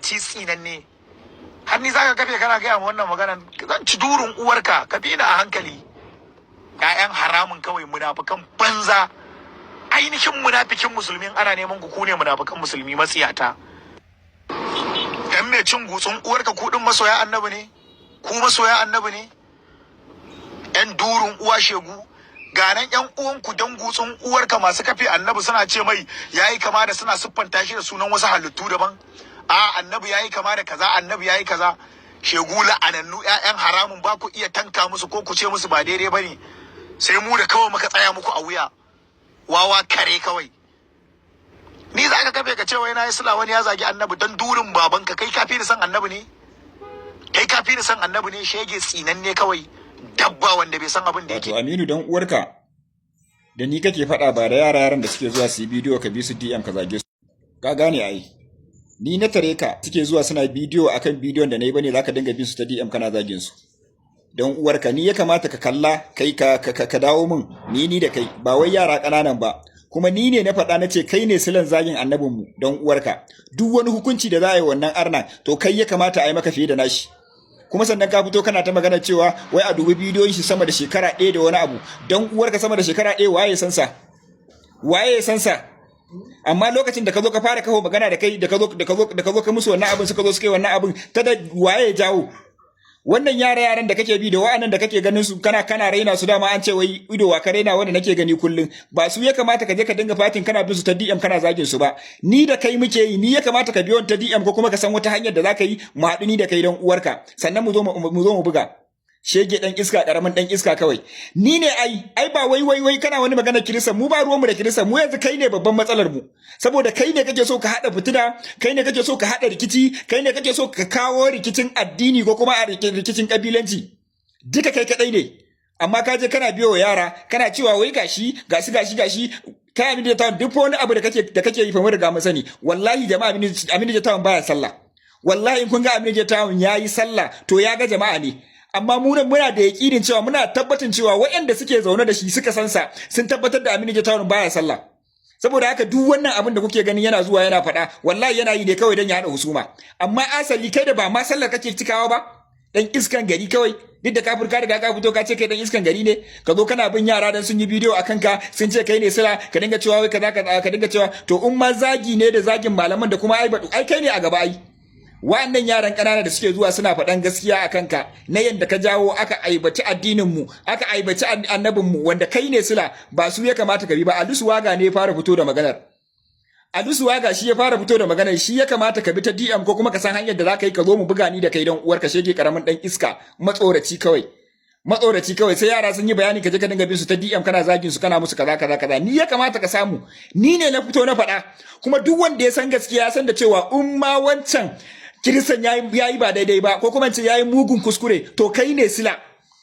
Matsiyaci, tsinanne. Har ni zaka kafe kana gaya ma wannan maganan? Zan ci durin uwarka. Ka bi ni a hankali. Ƴaƴan haramun kawai, munafukan banza. Ainihin munafikin musulmin ana neman ku, ku ne munafukan musulmi, matsiyata. Dan mai cin gutsun uwarka, ku din masoya Annabi ne? Ku masoya Annabi ne? Yan durin uwa shegu. Ga nan yan uwanku, dan gutsun uwarka, masu kafe Annabi suna ce mai yayi kama da, suna siffanta shi da sunan wasu halittu daban. A Annabi yayi kama da kaza, Annabi yayi kaza. Shegu, la'anannu, ƴaƴan haramun. Ba ku iya tanka musu ko ku ce musu ba daidai bane, sai mu da kawai muka tsaya muku a wuya. Wawa, kare kawai. Ni za ka kafe ka ce wai na yi sula, wani ya zagi Annabi? Dan durin babanka, kai kafi ni san Annabi ne? Kai kafi ni san Annabi ne? Shege, tsinanne kawai, dabba wanda bai san abin da yake. Wato Aminu, dan uwarka, da ni kake faɗa, ba da yara yaran da suke zuwa su yi bidiyo ka bi su DM ka zage su. Ka gane ai. Ni na tare ka, suke zuwa suna bidiyo akan bidiyon da na yi bane zaka dinga bin su ta DM kana zagin su. Don uwarka, ni ya kamata ka kalla kai ka dawo min ni da kai, ba wai yara ƙananan ba. Kuma ni ne na faɗa, na ce kai ne silan zagin annabinmu. Don uwarka, duk wani hukunci da za a yi wannan arna, to kai ya kamata a yi maka fiye da nashi. Kuma sannan ka fito kana ta magana cewa wai a dubi bidiyoyin shi sama da shekara 1 da wani abu. Don uwarka, sama da shekara 1, waye san sa? Waye san sa? Amma lokacin da ka zo ka fara kawo magana da kai, da ka zo ka musu wannan abin, suka zo suka yi wannan abin, ta da waye ya jawo wannan? Yara yaran da kake bi da wa'annan da kake ganin su kana raina su, dama an ce wai ido wa ka raina, wanda nake gani kullun, ba su ya kamata ka je ka dinga fatin kana bin su ta DM kana zagin su ba. Ni da kai muke yi, ni ya kamata ka biyo ta DM ko kuma ka san wata hanyar da zaka yi mu haɗu ni da kai, don uwarka, sannan mu zo mu buga. Shege, dan iska, karamin dan iska kawai. Ni ne ai, ai ba wai wai wai kana wani magana Kirista, mu ba ruwanmu da Kirista. Mu yanzu kai ne babban matsalar mu, saboda kai ne kake so ka hada fitina, kai ne kake so ka hada rikici, kai ne kake so ka kawo rikicin addini ko kuma a rikicin kabilanci, duka kai kadai ne. Amma ka je kana biyo wa yara kana cewa wai gashi gashi gashi gashi. Kai Aminu J Town, duk wani abu da kake yi fa mun riga mun sani. Wallahi jama'a, Aminu J Town baya sallah. Wallahi in kun ga Aminu J Town yayi sallah, to ya ga jama'a ne. Amma mu nan muna da yakinin cewa, muna tabbatin cewa waɗanda suke zaune da shi suka san sa sun tabbatar da Aminu J Town baya sallah. Saboda haka duk wannan abin da kuke gani yana zuwa yana faɗa, wallahi yana yi ne kawai don ya haɗa husuma. Amma asali kai da ba ma sallar kake cikawa ba, dan iskan gari kawai. Duk da kafir ka riga ka fito ka ce kai dan iskan gari ne, ka zo kana bin yara dan sun yi bidiyo akan ka sun ce kai ne sila, ka dinga cewa wai kaza kaza, ka dinga cewa, to in ma zagi ne da zagin malaman da kuma ai ai kai ne a gaba. Ai wa'annan yaran ƙanana da suke zuwa suna faɗan gaskiya a kanka na yadda ka jawo aka aibaci addinin mu, aka aibaci annabin mu, wanda kai ne sila, ba su ya kamata ka bi ba. Alusu Waga ne ya fara fito da maganar. Alusu Waga shi ya fara fito da maganar, shi ya kamata ka bi ta DM ko kuma ka san hanyar da za ka yi ka zo mu buga ni da kai, don uwarka. Shege, karamin dan iska, matsoraci kawai, matsoraci kawai. Sai yara sun yi bayani ka je ka dinga bin su ta DM kana zagin su, kana musu kaza kaza kaza. Ni ya kamata ka samu, ni ne na fito na faɗa. Kuma duk wanda ya san gaskiya ya san da cewa in ma wancan Kiristan yayi ba daidai ba, ko kuma ce yayi mugun kuskure, to kai ne sila,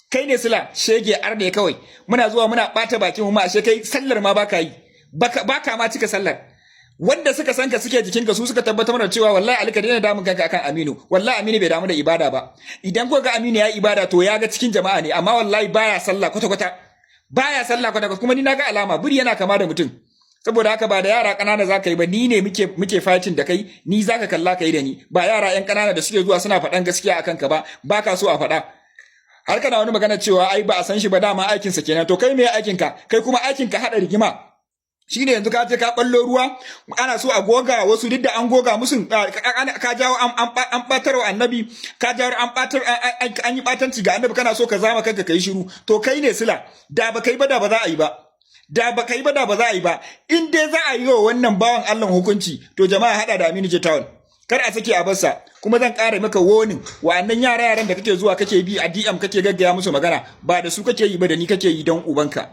kai ne sila. Shege, arne kawai. Muna zuwa muna bata bakin mu ma, ashe kai sallar ma baka yi, baka ma cika sallar. Wanda suka san ka, suke jikinka, su suka tabbatar mana cewa wallahi Ali, ka daina damun kanka akan Aminu. Wallahi Aminu bai damu da ibada ba. Idan ko ga Aminu ya yi ibada, to ya ga cikin jama'a ne, amma wallahi baya sallah kwata kwata, baya sallah kwata kwata. Kuma ni naga alama buri yana kama da mutum. Saboda haka ba da yara ƙanana za ka yi ba. Ni ne muke fighting da kai, ni za ka kalla ka yi da ni, ba yara yan ƙanana da suke zuwa suna faɗan gaskiya akan ka ba. Ba ka so a faɗa, har kana wani magana cewa ai ba a san shi ba, dama aikinsa kenan. To kai me aikinka? Kai kuma aikinka haɗa rigima. Shine yanzu ka je ka ballo ruwa, ana so a goga wasu, duk da an goga musu, ka jawo an batar wa Annabi, ka jawo an batar, an yi batanci ga Annabi, kana so ka zama kanka kai shiru. To kai ne sila. Da ba kai ba, da ba za a yi ba. Da ba kai ba, da ba za a yi ba. In dai za a yi wa wannan bawan Allah hukunci, to jama'a, hada da Aminu J Town, kar a sake a barsa. Kuma zan ƙara maka warning, wa'annan yara yaran da kake zuwa kake bi a DM kake gaggaya musu magana, ba da su kake yi ba, da ni kake yi, don ubanka.